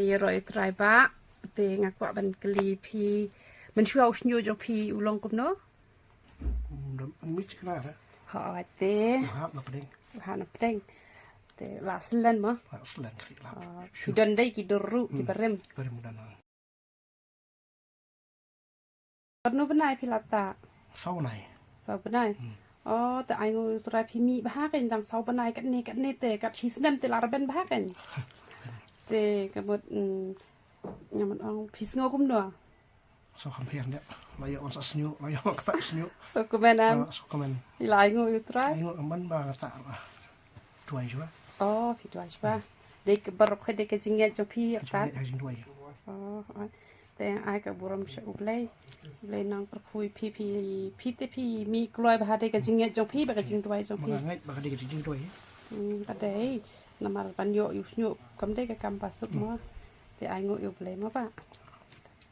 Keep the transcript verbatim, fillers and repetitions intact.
Ïaroh ïa u Trai Bah, te nga kwah ban kylli phi, mynshuwa u shñiuh jong phi u long kumno? Ym dam, ym mih kna re. Ho, te. Hap na pdeng. Ha na pdeng. Te la slen mo. Hap slen kri lap. Ah, phi don dei ki dur ruh ki barim. Barim don. Katno bnai phi la tah? Saw bnai. Saw bnai. Oh, te ai nguh ïa u Trai phi mih bha kein tang saw bnai katne katne te kat shi snem te la rben bha kein. Te ka mut, mm, nga mut ong phi sngew kumno? Saw kham pher ne. La ïoh wan sa sñiuh, la ïoh wan kata sñiuh. Saw kmen em. Ah, saw kmen. Phi la ai nguh ïa u Trai. Ai nguh man ba kata. Duwai shuwa. Oh, phi duwai shuwa. Dei ka baroh ka dei ka jingngeit jong phi. Jingngeit ha jingduwai. Oh, oh. Te ai ka burom sha U Blei. U Blei nang pyrkhu ïa phi, phi, phi te phi mih kloi bha dei ka jingngeit jong phi bad ka jingduwai jong phi. Ba nga ngeit ba ka dei ka jingduwai. Hmm, ka dei. Namar ban ïoh ïa u shñiuh kam dei ka kam ba suk mo. Te ai nguh ïa U Blei mo Bah.